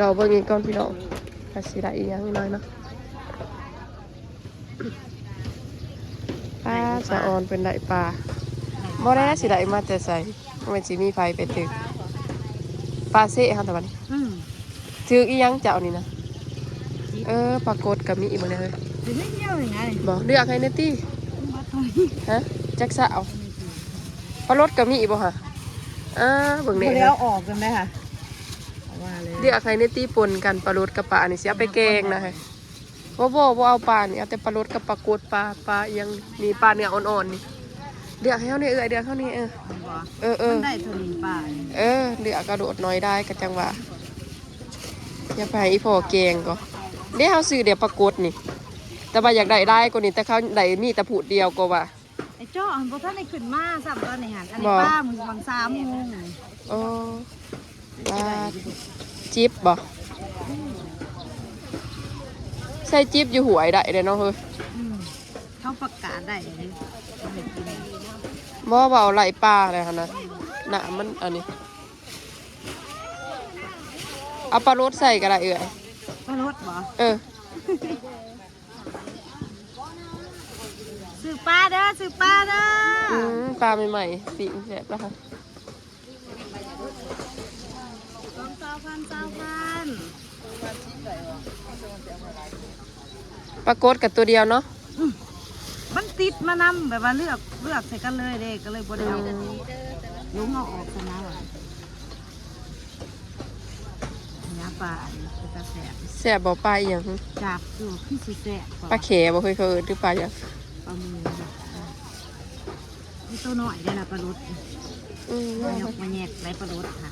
ລໍເບິ່ງອີກກ່ອນພີ່ນ້ອງ ວ່າຊິໄດ້ອີ່ຫຍັງໜ້ອຍເນາະ. ປ້າ ສະອອນເພິ່ນໄດ້ປາ ບໍ່ໄດ້ ຊິໄດ້ມາແຕ່ໃສ? ມັນຊິມີໃຜໄປຖືກ ປາເຊເຮົາແຕ່ບັດນີ້. ອືມ ຖືກອີ່ຫຍັງເຈົ້ານີ້ນະ? ເອີ ປາກົດກໍມີອີກມື້ນີ້ເຮີ້ຍ. ຖືກນິດດຽວນີ້ໄງ. ບໍ່ ເລືອກໃຫ້ແດ່ຕິ. ຮະ ຈັກຊະເອົາ ປາລົດກໍມີອີກບໍ່ຫະ? ອ່າ ເບິ່ງແດ່ ບໍ່ໄດ້ເອົາອອກກັນໄດ໋ຫະ. ເລືອກໃຫ້ແດ່ຕິ ປົນກັນ ປາລົດກັບປາອັນນີ້ ຊິເອົາໄປແກງນະ. ບໍ່ ບໍ່ ບໍ່ເອົາປານີ້ ເອົາແຕ່ປາລົດກັບປາກົດ ປາ ປາອີ່ຫຍັງນີ້ ປາເນື້ອອ່ອນໆນີ້. ເລືອກໃຫ້ເຮົາແດ່ເອື້ອຍ ເລືອກເຮົາແດ່. ເອີ ເອີ ເອີ ມັນໄດ້ເທົ່ານີ້ປານີ້. ເອີ ເລືອກເອົາໂລດ ນ້ອຍໄດ້ກໍຈັ່ງວ່າ. ຢາກໄປໃຫ້ອີ່ພໍ່ແກງກໍເດ້ ເຮົາຊື້ແຕ່ປາກົດນີ້ ແຕ່ວ່າຢາກໄດ້ຫຼາຍກວ່ານີ້ ແຕ່ເຂົາໄດ້ມີແຕ່ພູດດຽວກໍວ່າ. ໄອ້ເຈາະຫັ້ນບໍ່ທັນໄດ້ຂຶ້ນມາຊ້ຳຕອນນີ້ຫັ້ນ ອັນນີ້ປາມື້ຫວ່າງສາມໂມງ. ໂອ້ ປາຈິບບໍ່? ໃສ່ຈິບຢູ່ຫ້ວຍໄດ້ເດ້ເນາະເຮີ້ຍ. ອືມ ເຂົາປະກາດໄດ້ເດ້. ບໍ່ ວ່າເອົາໄລ່ປາແລ້ວຫັ້ນນະ ນ້ຳມັນອັນນີ້. ເອົາປາໂລດໃສ່ກໍໄດ້ເອື້ອຍ. ປາໂລດບໍ່? ເອີ. ຊື້ປາເດີ ຊື້ປາເດີ. ອືມ ປາໃໝ່ໆ ປີ້ງແຊບລະ. ສອງ ຊາວພັນ ຊາວພັນ. ປາກົດກັບຕົວດຽວເນາະ. ອືມ ມັນຕິດມານຳ ແບບວ່າເລືອກ ເລືອກໃສ່ກັນເລີຍເດ້ ກໍເລີຍບໍ່ໄດ້ເອົາ. ອືມ ລົງເອົາອອກຊັ້ນນະວ່າ. ເນື້ອປາອັນນີ້ເປັນຕາແຊບ. ແຊບບໍ່? ປາອີ່ຫຍັງ? ຈັກຢູ່ ຄືຊິແຊບ. ປາແຂບໍ່? ເຄີຍ ເຂົາເອີ້ນ ຫຼືປາຫຍັງ? ປາໝູ. ມີໂຕນ້ອຍໄດ້ລະປາໂລດ. ອືມ ມາຍົກມາແຍກໄດ້ປາໂລດຫະ.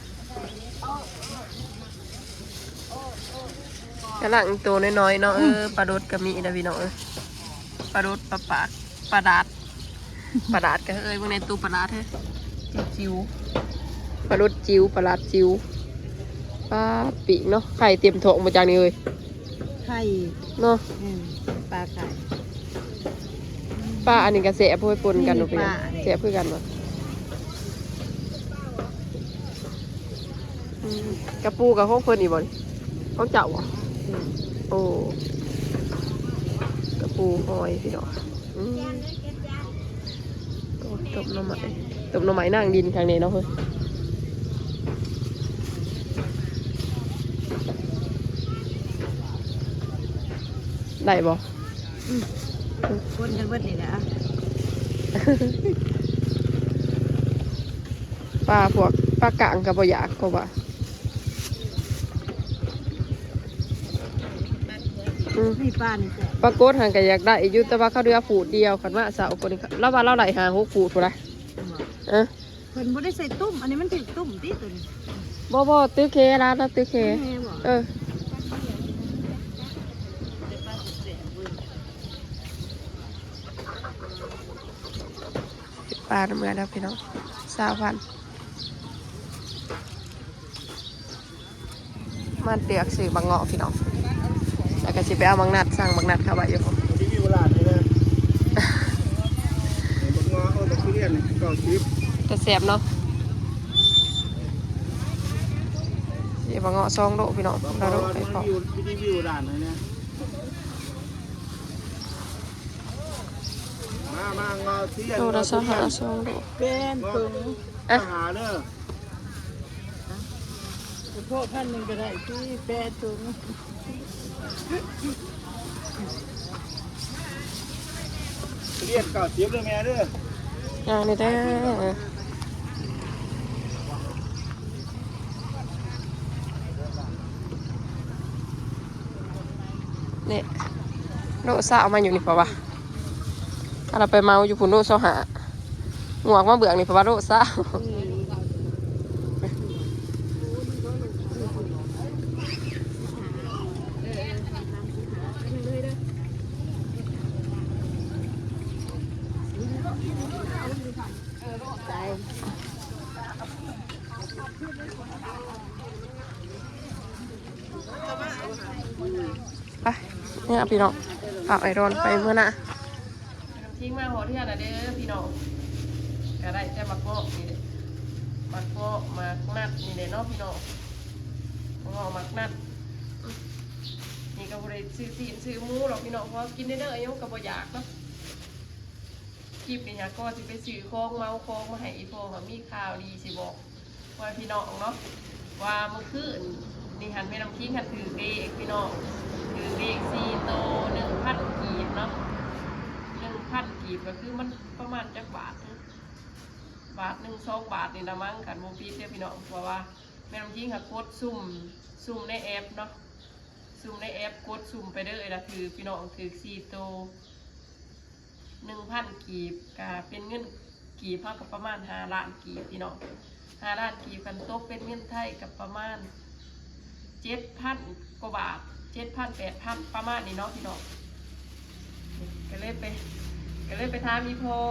ກຳລັງໂຕນ້ອຍໆເນາະ. ເອີ ອືມ ປາໂລດກໍມີນະພີ່ນ້ອງເອີຍ. ປາໂລດ ປາປາກ ປາດາດ ປາດາດກໍເອີຍ ເບິ່ງແດ່ ໂຕປາດາດເຮີ້ຍ ຈິ້ວໆ ປາໂລດຈິ້ວ ປາດາດຈິ້ວ. ປາປີກເນາະ ໄຂ່ເຕັມທ້ອງບໍ່ຈັກນີ້ເອີຍ ໄຂ່ເນາະ. ອືມ ປາໄຂ່ ປາອັນນີ້ກໍແຊບ ໂອ້ຍ ປົນກັນເນາະ. ແຊບຄືກັນບໍ່? ອືມ ກະປູກະຂອງເພິ່ນອີກບໍ່ນີ້? ຂອງເຈົ້າບໍ່? ອືມ ໂອ້ ກະປູຫອຍພີ່ນ້ອງ. ອືມ ຕົ້ມໜໍ່ໄມ້ ຕົ້ມໜໍ່ໄມ້ນາງດິນຂ້າງໃນເນາະເຮີ້ຍ. ໄດ້ບໍ່? ອືມ ປົນກັນເບິດນີ້ແຫຼະ. ປາພວກ ປາກາງກໍບໍ່ຢາກ ກໍວ່າ. ອືມ ນີ້ປານີ້ແຊບ. ປາກົດຫັ້ນກໍຢາກໄດ້ຢູ່ ແຕ່ວ່າເຂົາເຫຼືອພູດດຽວ. ຄັນມາເຊົ້າກວ່ານີ້ ລາວວ່າລາວໄດ້ຫ້າຫົກພູດພຸ້ນລະ. ເອີ ເພິ່ນບໍ່ໄດ້ໃສ່ຕຸ້ມ ອັນນີ້ມັນຖືກຕຸ້ມຕິໂຕນີ້. ບໍ່ ບໍ່ ຕື້ເຄລາວ ລາວຕື້ເຄ. ເອີ ປາເມືອແລ້ວພີ່ນ້ອງ ຊາວພັນ. ມາເລືອກຊື້ບັກເງາະພີ່ນ້ອງ ແລ້ວກໍຊິໄປເອົາບັກນັດ ສັ່ງບັກນັດເຂົ້າໄວ້ຢູ່. ຣີວິວຮ້ານນີ້ເດີ ບັກເງາະ ໂອ້ ບັກທຸລຽນເກົ້າສິບ ແຕ່ແຊບເນາະ. ຊິເອົາບັກເງາະສອງໂລພີ່ນ້ອງ ລະໂລໄປພໍ. ຣີວິວຮ້ານນີ້ນະ. ມາ ມາ ເງົາເຊຍນ ໂລລະຊາວຫ້າ ສອງໂລ ແປດຖົງ ເອົ້າ ຫາເດີ. ເພາະພັນໜຶ່ງກໍໄດ້ທີ່ແປດຖົງ. ທຸລຽນເກົ້າສິບເດີແມ່ເດີ ຢ່າງນີ້ເດີ. ນີ້ ໂລຊາວມາຢູ່ນີ້ ເພາະວ່າ ອັນລະໄປເໝົາຢູ່ພຸ້ນໂລຊາວຫ້າ ໝວກມາເບື້ອງນີ້ ເພາະວ່າໂລຊາວ. ໄປ ນີ້ພີ່ນ້ອງ ພາໄອຣອນໄປເມືອນະ. ທີມງານຮອດເຮືອນລະເດີພີ່ນ້ອງ ກະໄດ້ແຕ່ໝາກເງາະນີ້ແຫຼະ ໝາກເງາະ ໝາກນັດນີ້ແຫຼະເນາະພີ່ນ້ອງ ໝາກເງາະ ໝາກນັດ. ໄປຊື້ຊີ້ນຊື້ໝູດອກພີ່ນ້ອງ ເພາະວ່າກິນເດີໆຫຍັງກໍບໍ່ຢາກເນາະ. ຄລິບນີ້ຫາກໍຊິໄປຊື້ຂອງເມົາຂອງມາໃຫ້ອີ່ພໍ່ ຫາມີຂ່າວດີຊິບອກວ່າພີ່ນ້ອງເນາະ ວ່າມື້ຄືນນີ້ຫັ້ນແມ່ນ້ຳຄິງຫັ້ນຖືກເລກພີ່ນ້ອງ ຖືກເລກສີ່ໂຕ ໜຶ່ງພັນກີບເນາະ. ໜຶ່ງພັນກີບກໍຄືມັນປະມານຈັກບາດ ບາດໜຶ່ງ ສອງບາດນີ້ລະມັງ ຄັນບໍ່ຜິດເດີພີ່ນ້ອງ. ເພາະວ່າແມ່ນ້ຳຄິງຫາກົດຊຸ່ມ ຊຸ່ມໃນແອັບເນາະ ຊຸ່ມໃນແອັບ ກົດຊຸ່ມໄປເດີລະຖືກພີ່ນ້ອງ ຖືກສີ່ໂຕ ໜຶ່ງພັນກີບ ກະເປັນເງິນກີບເຮົາກະປະມານຫ້າລ້ານກີບພີ່ນ້ອງ ຫ້າລ້ານກີບ ຄັນຕົກເປັນເງິນໄທກະປະມານເຈັດພັນກວ່າບາດ ເຈັດພັນ ແປດພັນ ປະມານນີ້ເນາະພີ່ນ້ອງ. ກະເລີຍໄປ ກະເລີຍໄປຖາມອີ່ພໍ່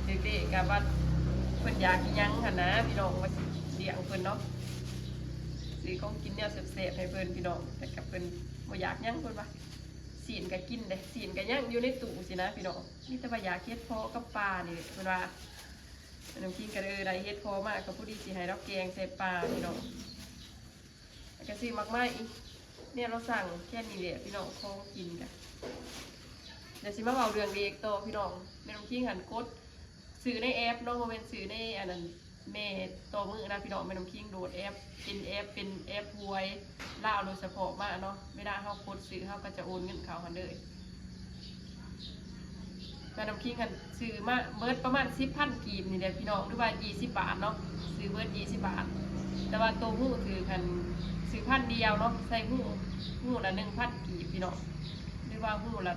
ເດັກໆ ກະວ່າເພິ່ນຢາກອີ່ຫຍັງຫັ້ນນະພີ່ນ້ອງ ວ່າຊິລ້ຽງເພິ່ນເນາະ ຊື້ຂອງກິນແນວແຊບໆໃຫ້ເພິ່ນພີ່ນ້ອງ ແຕ່ກະເພິ່ນບໍ່ຢາກຫຍັງ ເພິ່ນວ່າ ຊີ້ນກະກິນເດ້ ຊີ້ນກະຍັງຢູ່ໃນຕູ້ຊີ້ນະພີ່ນ້ອງ ມີແຕ່ວ່າຢາກເຫັດເຜາະກັບປານີ້ແຫຼະ ເພິ່ນວ່າ. ນ້ຳຄິງກະເລີຍໄດ້ເຫັດເຜາະມາ ກະພໍດີຊິໃຫ້ລາວແກງໃສ່ປາພີ່ນ້ອງ. ແລ້ວກະຊື້ໝາກໄມ້ອີກ ແນວລາວສັ່ງແຄ່ນີ້ແຫຼະພີ່ນ້ອງ ຂອງກິນກະ. ດຽວຊິມາເວົ້າເລື່ອງເລກຕໍ່ພີ່ນ້ອງ ແມ່ນ້ຳຄິງຫັ້ນກົດຊື້ໃນແອັບເນາະ ບໍ່ແມ່ນຊື້ໃນອັນນັ້ນ ແມ່ຕໍ່ມື້ນະພີ່ນ້ອງ ແມ່ນ້ຳຄິງໂຫຼດແອັບ ເປັນແອັບ ເປັນແອັບຫວຍລາວໂດຍສະເພາະມາເນາະ. ເວລາເຮົາກົດຊື້ ເຮົາກະຈະໂອນເງິນເຂົ້າຫັ້ນເລີຍ. ແມ່ນ້ຳຄິງຫັ້ນຊື້ມາເບິດປະມານສິບພັນກີບນີ້ແຫຼະພີ່ນ້ອງ ຫຼືວ່າຍີ່ສິບບາດເນາະ ຊື້ເບິດຍີ່ສິບບາດ. ແຕ່ວ່າໂຕຮູ້ຖືກຫັ້ນຊື້ພັນດຽວເນາະ ໃສ່ຮູ້ ຮູ້ລະໜຶ່ງພັນກີບພີ່ນ້ອງ ຫຼືວ່າຮູ້ລະ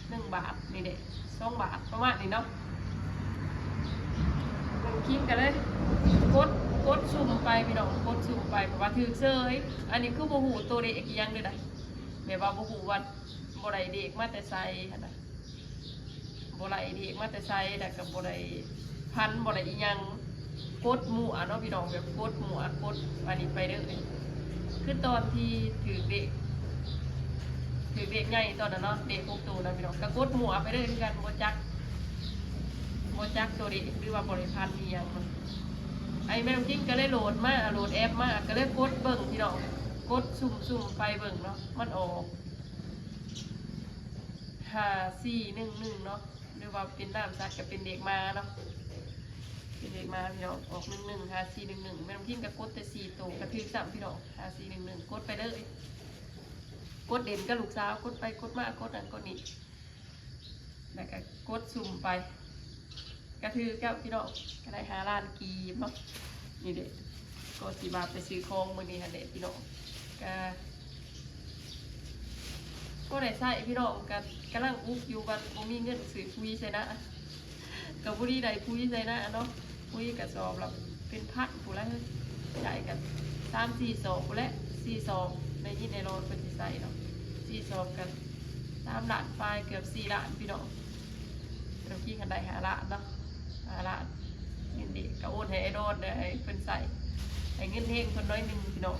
ໜຶ່ງບາດນີ້ແຫຼະ ສອງບາດປະມານນີ້ເນາະ. ນ້ຳຄິງກະເລີຍກົດ ກົດຊຸ່ມໄປພີ່ນ້ອງ ກົດຊຸ່ມໄປ ເພາະວ່າຖືກເສີຍ. ອັນນີ້ຄືບໍ່ຮູ້ໂຕເລກອີ່ຫຍັງເລີຍນະ ແບບວ່າບໍ່ຮູ້ວ່າ ບໍ່ໄດ້ເລກມາແຕ່ໃສຫັ້ນນະ ບໍ່ໄດ້ເລກມາແຕ່ໃສ ແລ້ວກະບໍ່ໄດ້ພັນ ບໍ່ໄດ້ອີ່ຫຍັງ ກົດມົ້ວເນາະພີ່ນ້ອງ ແບບກົດມົ້ວ ກົດອັນນີ້ໄປເລີຍ. ຄືຕອນທີ່ຖືກເລກ ຖືກເລກໃຫຍ່ຕອນນັ້ນເນາະ ເລກຫົກໂຕນະພີ່ນ້ອງ ກະກົດມົ້ວໄປເລີຍຄືກັນ ບໍ່ຈັກ ບໍ່ຈັກໂຕເລກ ຫຼືວ່າບໍ່ໄດ້ພັນອີ່ຫຍັງ. ໄອ້ແມ່ນ້ຳຄິງກະເລີຍໂຫຼດມາ ໂຫຼດແອັບມາ ກະເລີຍກົດເບິ່ງພີ່ນ້ອງ ກົດຊຸ່ມໆໄປເບິ່ງເນາະ ມັນອອກ ຫ້າສີ່ໜຶ່ງໜຶ່ງເນາະ ຫຼືວ່າເປັນນາມສັດກະເປັນເລກມາເນາະ ເປັນເລກມາພີ່ນ້ອງ ອອກໜຶ່ງໜຶ່ງ ຫ້າສີ່ໜຶ່ງໜຶ່ງ. ແມ່ນ້ຳຄິງກະກົດແຕ່ສີ່ໂຕ ກະຖືກຊ້ຳພີ່ນ້ອງ ຫ້າສີ່ໜຶ່ງໜຶ່ງ ກົດໄປເລີຍ ກົດຫຼິ້ນກັບລູກສາວ ກົດໄປກົດມາ ກົດນັ້ນກົດນີ້ ແລ້ວກະກົດຊຸ່ມໄປ ກະຖືກແລ້ວພີ່ນ້ອງ ກະໄດ້ຫ້າລ້ານກີບເນາະ. ນີ້ເດ ກໍຊິວ່າໄປຊື້ຂອງມື້ນີ້ຫັ້ນແຫຼະພີ່ນ້ອງ ກະພໍໄດ້ໃຊ້ພີ່ນ້ອງ ກະກຳລັງອຸກຢູ່ ວ່າບໍ່ມີເງິນຊື້ປຸຍໃສ່ນາ ກະພໍດີໄດ້ປຸຍໃສ່ນາເນາະ ປຸຍກະສອບລະເປັນພັນພຸ້ນແຫຼະ ໃຊ້ກະສາມສີ່ສອບພຸ້ນແຫຼະ ສີ່ສອບ ໄດ້ຍິນໄດ້ລອດເພິ່ນຊິໃຊ້ເນາະ ສີ່ສອບກະ ສາມລ້ານປາຍ ເກືອບສີ່ລ້ານພີ່ນ້ອງ. ນ້ຳຄິງຫັ້ນໄດ້ຫ້າລ້ານເນາະ ຫ້າລ້ານ ເງິນນີ້ກະໂອນໃຫ້ອ້າຍດອນ ໃຫ້ເພິ່ນໃຊ້ ໃຫ້ເງິນແຮງເພິ່ນໜ້ອຍໜຶ່ງພີ່ນ້ອງ.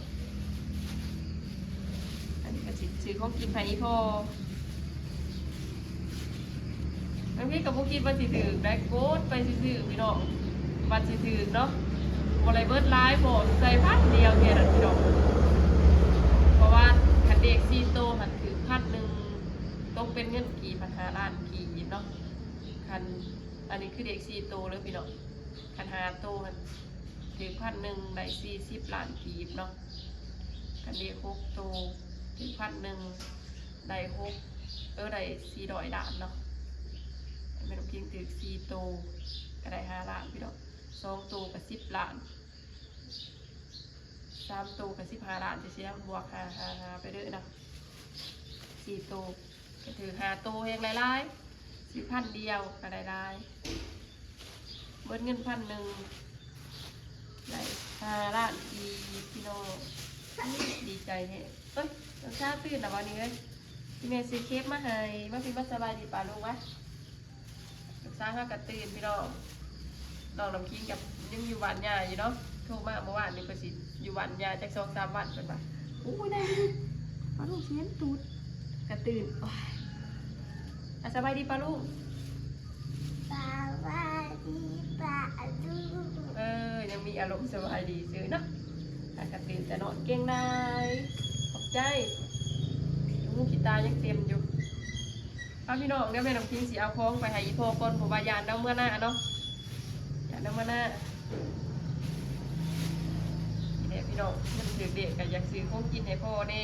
ອັນນີ້ກະຊິຊື້ຂອງກິນໃຫ້ອີ່ພໍ່. ນ້ຳຄິງກະບໍ່ຄິດວ່າຊິຖືກໄດ໋ ກົດໄປຊື່ໆພີ່ນ້ອງ ວ່າຊິຖືກເນາະ ບໍ່ໄດ້ເບິດຫຼາຍ ພໍໃສ່ພັນດຽວແຄ່ນັ້ນພີ່ນ້ອງ ເພາະວ່າຄັນເລກສີ່ໂຕຫັ້ນ ຖືກພັນໜຶ່ງ ຕົກເປັນເງິນກີບພັນ ຫ້າລ້ານກີບເນາະ. ຄັນ ອັນນີ້ຄືເລກສີ່ໂຕເດີພີ່ນ້ອງ ຄັນຫ້າໂຕຫັ້ນຖືກພັນໜຶ່ງ ໄດ້ສີ່ສິບລ້ານກີບເນາະ. ຄັນເລກຫົກໂຕຖືກພັນໜຶ່ງ ໄດ້ຫົກ ເອີ ໄດ້ສີ່ຮ້ອຍລ້ານເນາະ. ແມ່ນ້ຳຄິງຖືກສີ່ໂຕກະໄດ້ຫ້າລ້ານພີ່ນ້ອງ ສອງໂຕກະສິບລ້ານ ສາມໂຕກະສິບຫ້າລ້ານ ຈັ່ງຊີ້ນະ ບວກຫ້າ ຫ້າ ຫ້າໄປເດີເນາະ. ສີ່ໂຕກະຖືກຫ້າໂຕແຮງຫຼາຍໆ ຊື້ພັນດຽວກະໄດ້ຫຼາຍ ເບິດເງິນພັນໜຶ່ງ ໄດ້ຫ້າລ້ານກີບພີ່ນ້ອງ ດີໃຈແຮງ. ເອີຍ ນ້ອງຊາຕື່ນລະວະນີ້ເອີຍ ອີ່ແມ່ຊື້ເຄບມາໃຫ້ ມາພີ່ມາສະບາຍດີປ້າລຸງວະ. ລູກສາວເຮົາກະຕື່ນພີ່ນ້ອງ ນ້ອງນ້ຳຄິງກະຍັງຢູ່ບ້ານຍ່າຢູ່ເນາະ ໂທມາເມື່ອວານນີ້ ເພິ່ນຊິຢູ່ບ້ານຍ່າຈັກສອງສາມວັນເພິ່ນວ່າ. ໂອ້ຍ ນະ ປ້າລຸງຊິເຫັນຕູດ ກະຕື່ນ. ໂອ້ຍ ອາ ສະບາຍດີປ້າລຸງ ສະບາຍດີປ້າລຸງ. ເອີ ຍັງມີອາລົມສະບາຍດີຊື່ເນາະ ອາ ກະຕື່ນແຕ່ນອນເກັ່ງນາຍ ຂອບໃຈ. ໝູຂີ້ຕາຍັງເຕັມຢູ່. ເອົາ ພີ່ນ້ອງ ດຽວແມ່ນ້ຳຄິງຊິເອົາຂອງໄປໃຫ້ອີ່ພໍ່ກ່ອນ ເພາະວ່າຢ້ານລາວເມືອນາເນາະ ຢ້ານລາວເມືອນາ. ນີ້ແຫຼະ ພີ່ນ້ອງ ເງິນຖືກເດກ ກໍຢາກຊື້ຂອງກິນໃຫ້ພໍ່ແດ່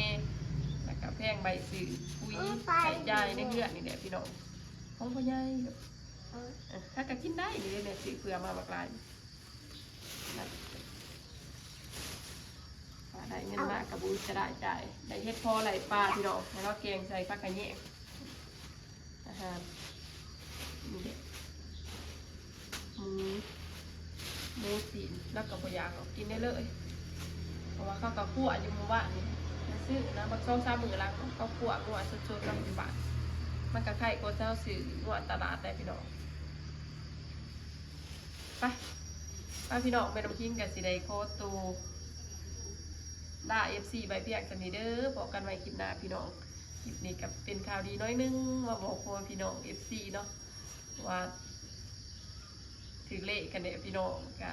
ແລ້ວກໍແພງໃບຊື້ປຸ໋ຍ ໃຊ້ຈ່າຍໃນເຮືອນນີ້ແຫຼະ ພີ່ນ້ອງ. ຂອງພໍ່ໃຫຍ່ ເອີ ຫາກໍກິນໄດ້ ນີ້ເດ້ ແມ່ຊື້ເຜື່ອມາບັກຫຼາຍ. ໄດ້ເງິນມາກໍບໍ່ຈະໄດ້ຈ່າຍ ໄດ້ເຫັດເຜາະໄລ່ປາ ພີ່ນ້ອງ ໃຫ້ລາວແກງໃສ່ຜັກຂະແຍງ ອາຫານ ນີ້ເດ້ ໝູ ໝູຊີ້ນ ລາວກໍບໍ່ຢາກດອກ ກິນໄດ້ເລີຍ ເພາະວ່າເຂົາກໍຂົ້ວຢູ່ມື້ວານນີ້ ໄປຊື້ນະ ບັກສອງສາມມື້ຫຼັງເນາະ ເຂົາຂົ້ວງົວສົດໆເນາະ ຢູ່ບ້ານ ມັນກໍໄຄກວ່າເຮົາຊື້ງົວຕະຫຼາດໄດ໋ ພີ່ນ້ອງ. ໄປ ໄປ ພີ່ນ້ອງ ແມ່ນ້ຳຄິງກໍຊິໄດ້ຂໍໂຕລາເອັຟຊີໄວ້ພຽງສ່ຳນີ້ເດີ ພໍ້ກັນໃໝ່ຄລິບໜ້າ ພີ່ນ້ອງ. ຄລິບນີ້ກໍເປັນຂ່າວດີໜ້ອຍໜຶ່ງ ມາບອກພໍ່ແມ່ພີ່ນ້ອງເອັຟຊີເນາະ ວ່າຖືກເລກກັນແດ່ ພີ່ນ້ອງ ກະ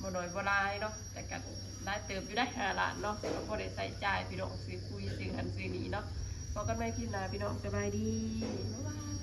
ບໍ່ໜ້ອຍບໍ່ຫຼາຍເນາະ ແຕ່ກະຫຼາຍເຕີບຢູ່ໄດ໋ ຫ້າລ້ານເນາະ ກໍພໍໄດ້ໃຊ້ຈ່າຍ ພີ່ນ້ອງ ຊື້ປຸ໋ຍ ຊື້ຫັ້ນຊື້ນີ້ເນາະ. ພໍ້ກັນໃໝ່ຄລິບໜ້າ ພີ່ນ້ອງ ສະບາຍດີ ບາຍບາຍ.